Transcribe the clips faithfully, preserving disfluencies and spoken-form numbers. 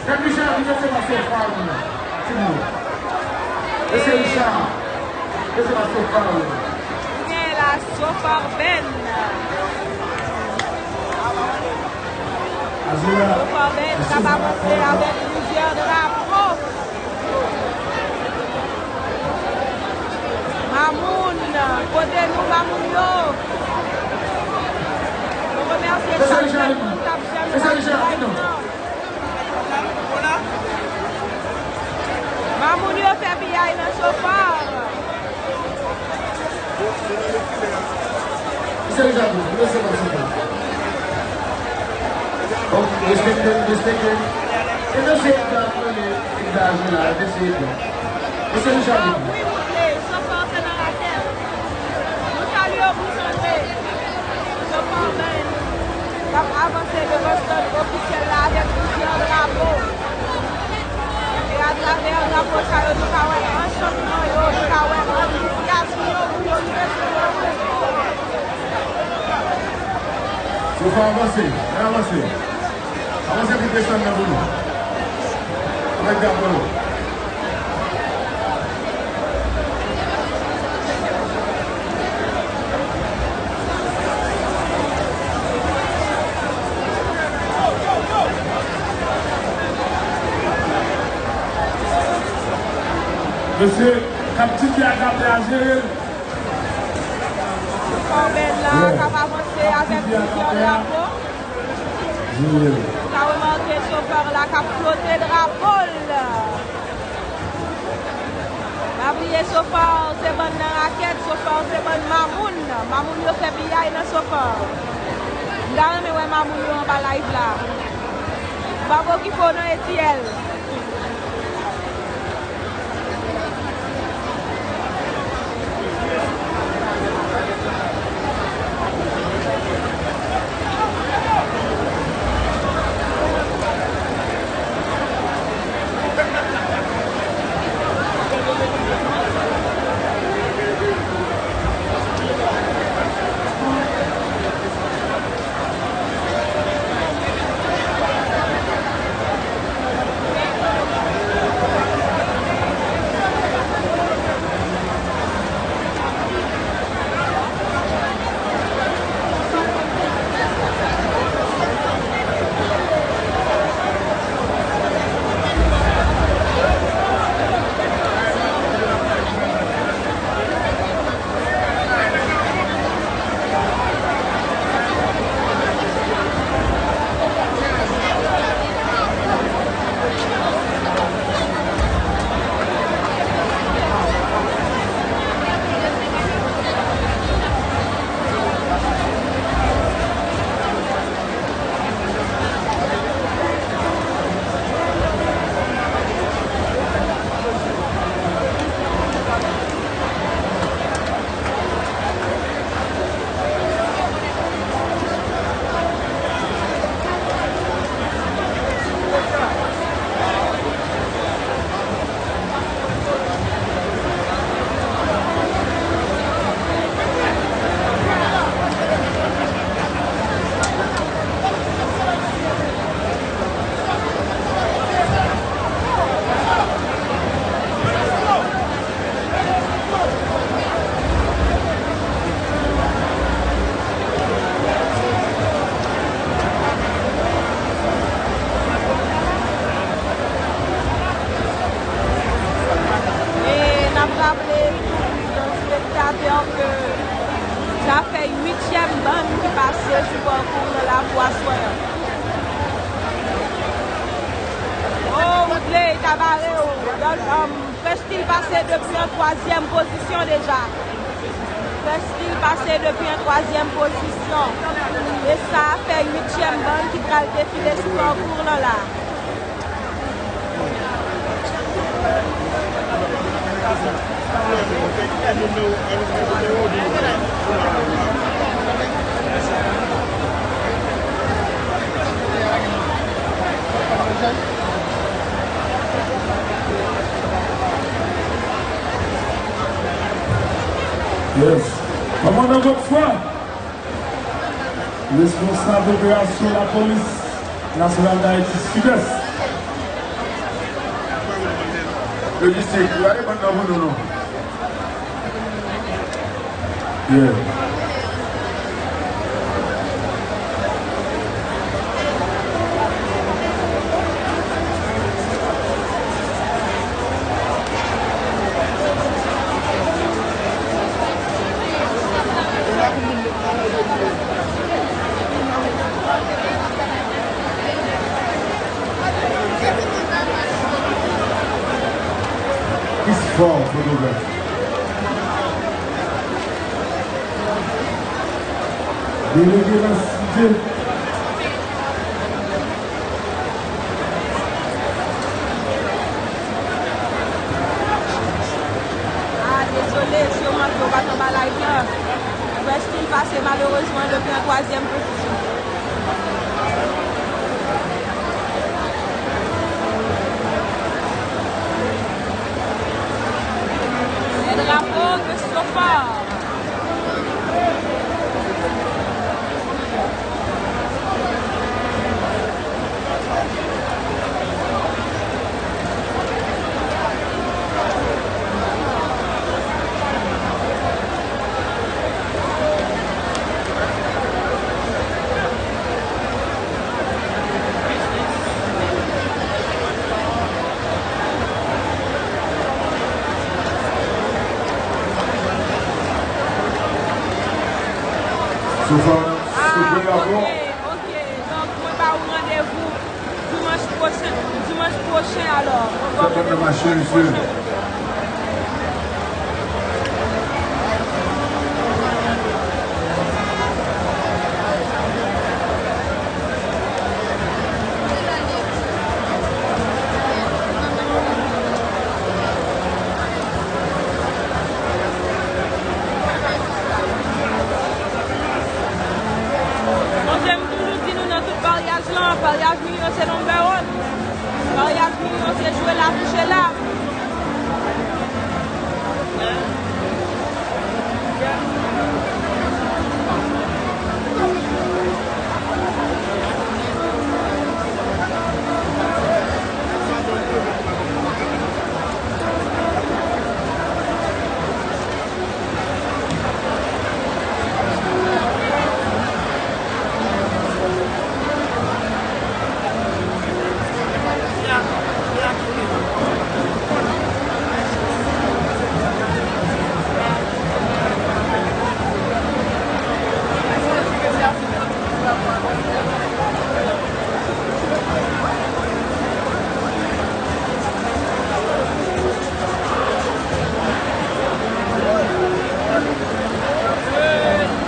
Mesye Richard, mesye pa Sofar, timoun. Mesye Richard, mesye pa Sofar. Gen la Sofar Band. Sofar Band k ap avanse avèk plizyè drapo. Mamoun, kote nou, Mamoun yo? Nou remèsye chak grenn moun k ap janm la. Mamoun yo fè piyay nan Sofar. Respekte, respekte. E mesye Edgar, konnen Edgar aji la, mesye Edgar. Mesye Richard. Wi, Woodley, Sofar se nan lakay. Nou salye w pou sanble. Sofar Band k ap avanse devan stand ofisyèl la avèk plizyè drapo. E atravè drapo sa yo, nou ka wè anchantman yo, nou ka wè antouziyasm yo pou yo rive sou stand. Sofar, avanse, avanse. Avanse pou desann nan pou nou. Ann al gade nou. Mesye, kaptif la, kaptif la, jere l. Sofar Band la k ap avanse avèk plizyè drapo. Ou ka remake Sofar la k ap flote drapo l. Pa bliye Sofar se bann nan rakèt, Sofar se bann mamoun. Mamoun yo fè piyay nan Sofar. M ta renmen wè mamoun yo anba live la. M p ap okipe w non, Etiel. E n ap raple tout espektatè ke sa fè uityèm bann ki pase sou pakou nan lakou aswè a. Oh, Woodley, Tabarre, Fresh Style pase depi an twazyèm pozisyon deja. Fresh Style pase depi an twazyèm pozisyon. E sa fè uityèm bann ki pral defile sou pakou lan la. Yes. Kòmandan Godfrey, responsab operasyon Lapolis Nasyonal Dayiti Sidès. Logistik, gade bann nan pou nou non. Yeah. Christopher, fotograf. Delege Masisi. Ah, dezole, si yo manke, yo pa t anba live la. Westin pase malerezman, l pran twazyèm pozisyon. E drapo Christopher. Sofa, ah, sofa, ok, ok. Donk, mwen ba ou randevou dimanch pwochen, dimanch pwochen, alò. Mwen ba ou randevou dimanch pwochen. Sonje m toujou di nou nan tout paryaj lan, paryaj milyon se number one. Paryaj milyon se jwe la, touche la.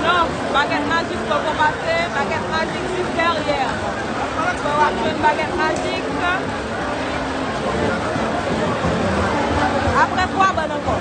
Non, bagèt majik poko pase, bagèt majik jis dèyè. Fò w ap jwenn bagèt majik. Apre twa bòn ankò.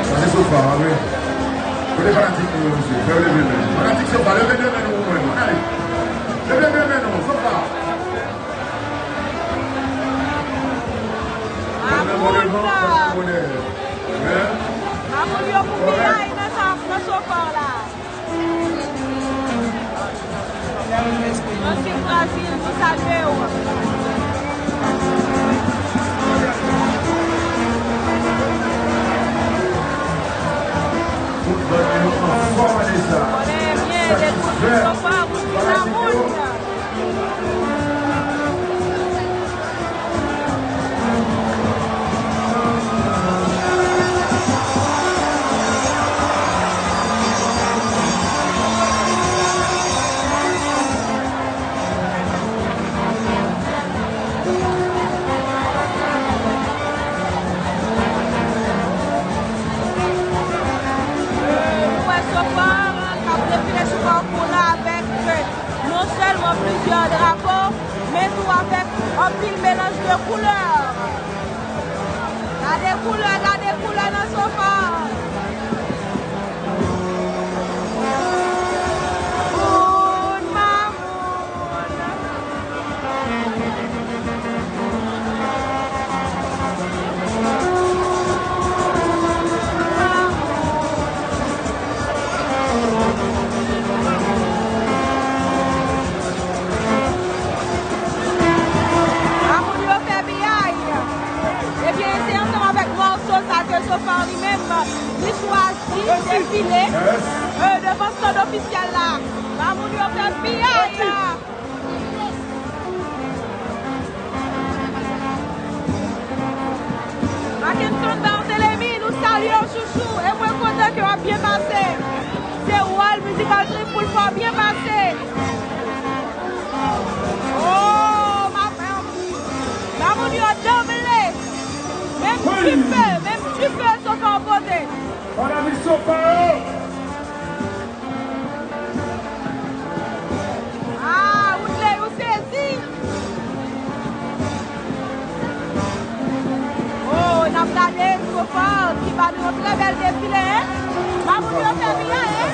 Sa se sofa a, wi. Kote fanatik nou yo, mesye? Fè yo leve men. Fanatik sofa, leve de men nou pou mwen, non. Ale. Leve de men nou, sofa. Fè nou bon devan, fè nou bon dèyè. Hein? Mamoun yo pou piyay nan sa, nan sofa la. Yon ti Brazil, nou salye w. Tout bandi yo anfòm deja. Konnen byen, depi w fin sofa, ou fin lamoun. Plizyè drapo, men tou avèk anpil melanj de koulè. Gade koulè, gade koulè nan sofa. Moun mamoun. Mamoun yo fè piyay. Ebyen, se ansanm avèk mòso sa ke Sofar li menm, li chwazi defile, euh, devan stand ofisyèl la. Mamoun yo fè piyay. Mackenson Barthélémy, nou salye w, chouchou, e mwen kontan ke w ap byen pase. Se wòl Mizikal Trip pou l fè w byen pase. Oh, ma, mamoun yo danble. Menm dife, menm dife Sofar pote. Mon ami Sofar. Ah, Woodley, ou sezi. Oh, n ap gade Sofar ki ba nou yon trè bèl defile, hein? Mamoun yo fè byen, hein?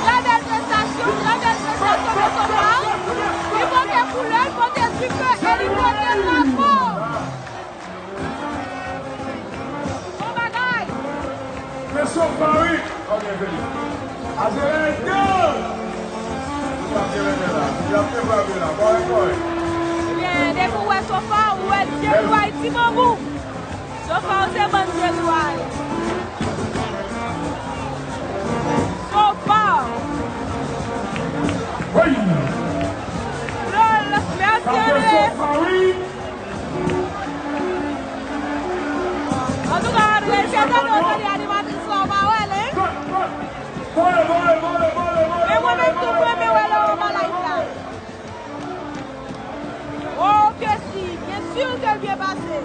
Trè bèl prestasyon, trè bèl prestasyon de Sofar. Li pote koulè, li pote dife e li pote drapo. Bon bagay! Men Sofar wi! Ok, Felipe. Azerèl de! Li pa byen renmen la. Li ap te frape la. Kòrèk, kòrèk. Ebyen, depi w wè Sofar, ou wè de lway ti bambou. Sofar se bann de lway. Sofar. Wi! Lòl, mèsi, André. Sofar wi! Antouka, André, se tande w tande animatris la, w pa wè l, hein? Men mwen menm tou, mwen renmen wè lè w anba live la. Oh, ke si, byen si ke l byen pase.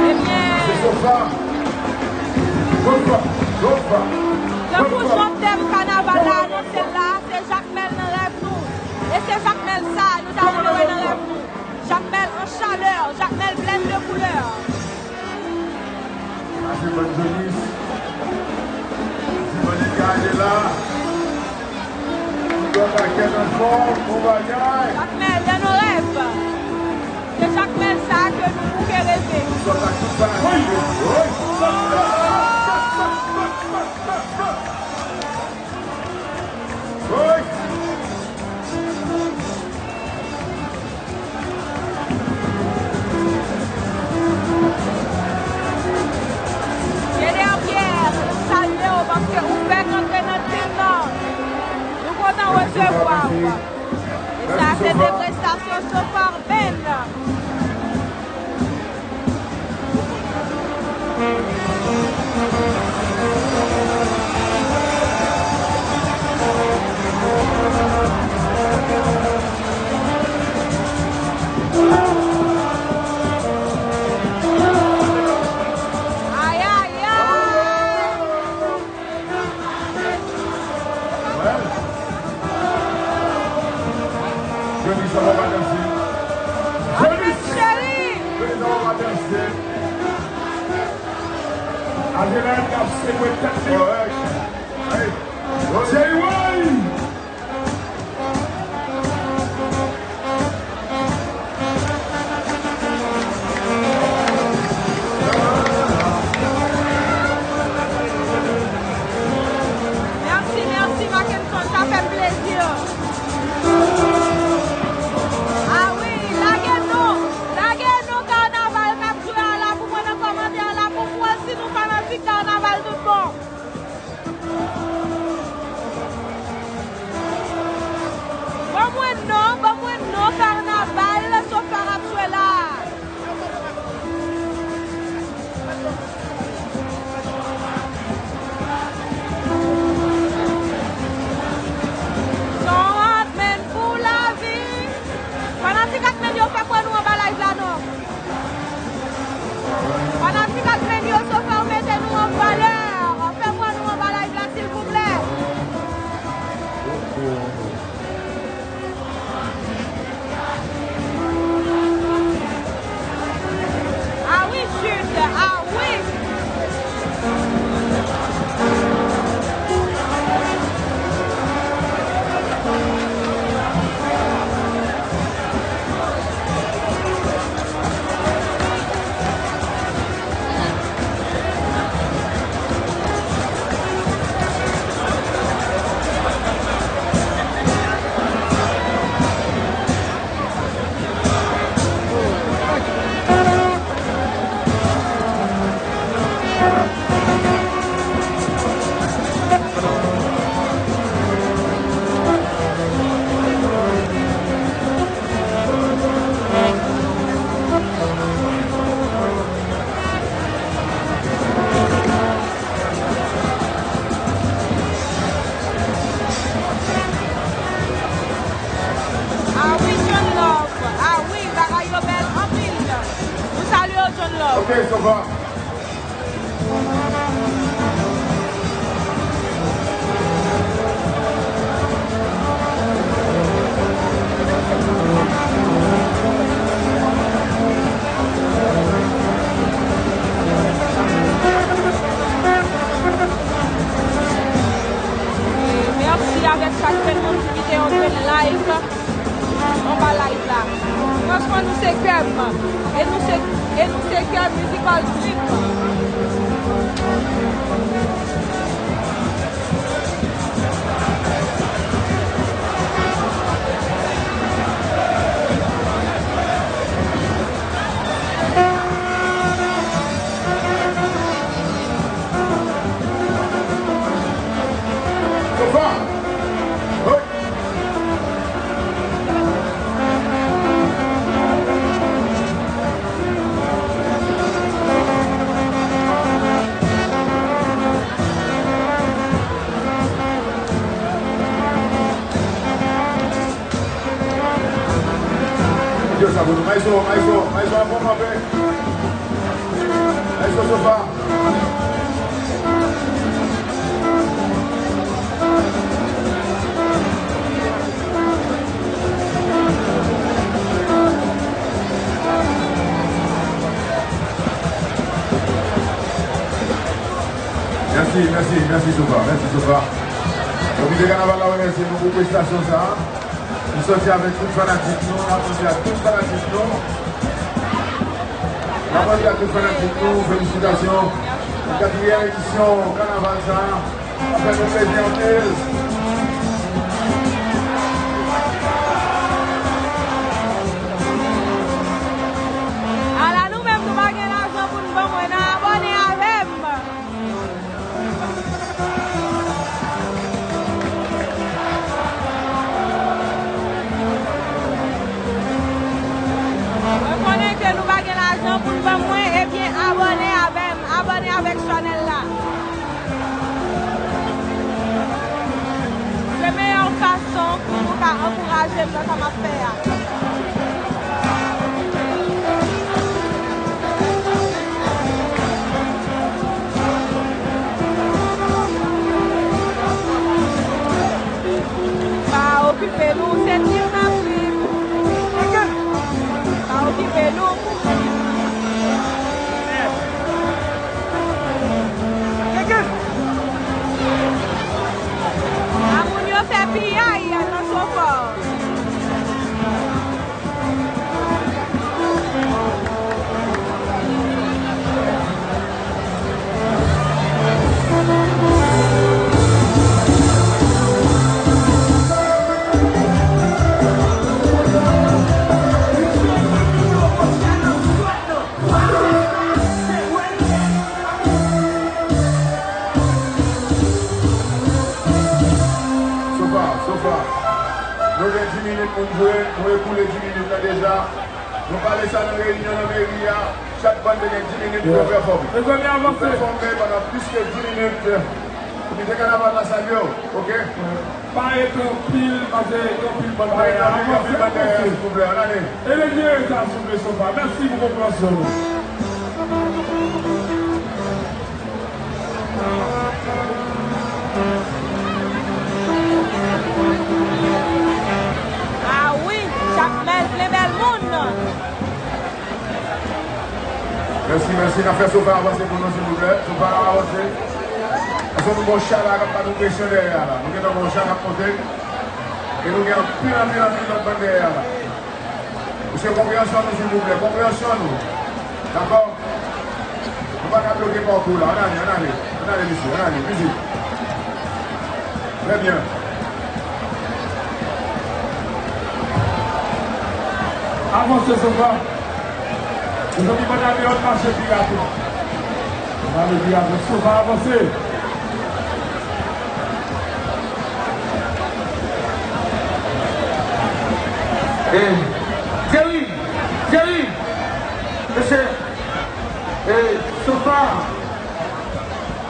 Ebyen, tankou jan tèm kanaval la anonse l la, se Jakmèl nan rèv nou. E se Jakmèl sa a nou ta renmen wè nan rèv nou. Jakmèl an chalè, Jakmèl plèn de koulè. Ase bann Jonis. Ase bann Edgard la. Tout akè nan fòm, bon bagay. Jakmèl, dans nos rêves. Se Jakmèl sa a ke nou bouke reve. Tout akè tout bagay. Wi, wi. Wi. Pierre Pierre, nou salye w paske ou fèk antre nan tim nan. Nou kontan resevwa w. E sa se de prestasyon Sofar Band. Ay, ay, ay! Johnny, sa va pa danse. Johnny! Cheri! Johnny, sa va pa danse. Adrenaline k ap sekwe tèt li. Kòrèk. Hey. Cheri, woy! Mèsi, mèsi, Mackenson, sa fè m plezi. A wi, lage non, lage non kanaval k ap jwe a la pou mwen nan kòmantè a la pou m wè si nou fanatik kanaval tout bon. Ok, Sofa. Mèsi avèk chak grenn moun ki kite yon grenn like anba live la. Franchman, nou se kè m. E nou se, e nou se kè mizikal trip. Yo, sa bon, Maestro, Maestro, Maestro, ap bon kanpe. Maestro Sofa. Mèsi, mèsi, mèsi Sofa, mèsi Sofa. Komite kanaval la remèsye nou pou prestasyon sa a. Nou sòti avèk tout fanatik nou, n ap mande a tout fanatik nou. N ap mande a tout fanatik nou, felisitasyon pou katriyèm edisyon kanaval sa a. Sa fè nou plezi anpil. Ala nou menm nou pa gen lajan pou n ban mwen nan abòne avè m. Mwen konnen ke nou pa gen lajan pou n ban mwen, ebyen abòne avè m, abòne avèk chanèl la. Se meyè fason pou nou ka ankouraje m nan sa m ap fè a. Pa okipe nou, se trip n ap viv. Pa okipe nou. A moun yo fè piyay nan Sofa. Sofa, Sofa. Nou gen dis minit pou n jwe, nou ekoule dis minit la deja. Nou pale sa nan reyinyon nan meri a. Chak bann te gen dis minit pou yo pèfòme. Mezanmi, avanse. Pèfòme pandan plis ke dis minit. Komite kanaval la salye w, ok? Parèt anpil, pase anpil bann dèyè. Avanse, avanse. Silvouplè, ann ale. E le jere sa, silvouplè, Sofa. Mèsi pou konpreyansyon nou. Ah wi, chak mèl plen bèl moun. Mèsi, mèsi. N ap fè Sofa avanse pou nou, silvouplè. Sofa avanse. Paske nou gen yon cha la k ap ba nou presyon dèyè a la. Nou gentan gen yon cha k ap monte. E nou gen anpil, anpil, anpil lòt bann dèyè a la. Mesye, konpreyansyon nou, silvouplè. Konpreyansyon nou. Dakò? Nou pa ka bloke pakou la. Ann ale, ann ale. Ann ale, mesye. Ann ale. Vizit. Trè byen. Avanse, Sofa. Mezanmi, bann la deyò ap mache pi rapid. Bann la pi rapid. Sofa, avanse. Hey, Jerry! Jerry! Mesye, hey, Sofa!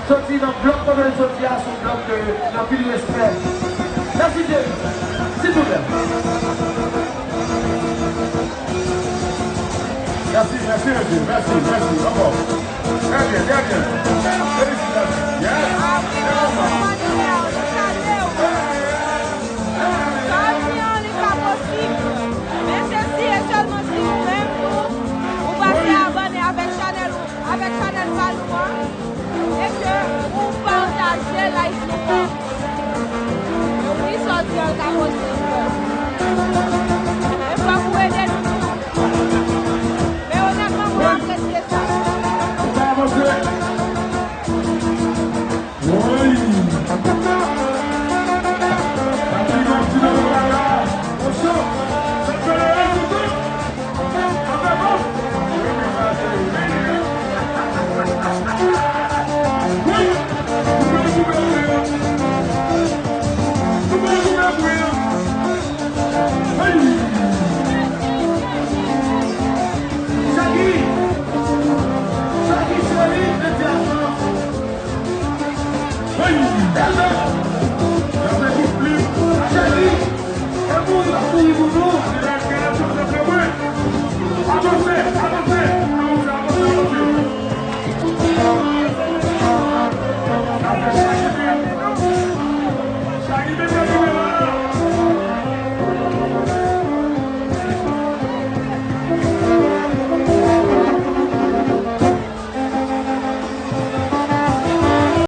Soti nan blòk kote l soti a, se yon blòk ke gen anpil respè. Mèsi, Jerry. Silvouplè. Mèsi, mèsi, mèsi, mèsi, mèsi, ankò. Trè byen, trè byen. Felisitasyon. Yes. Se konsa.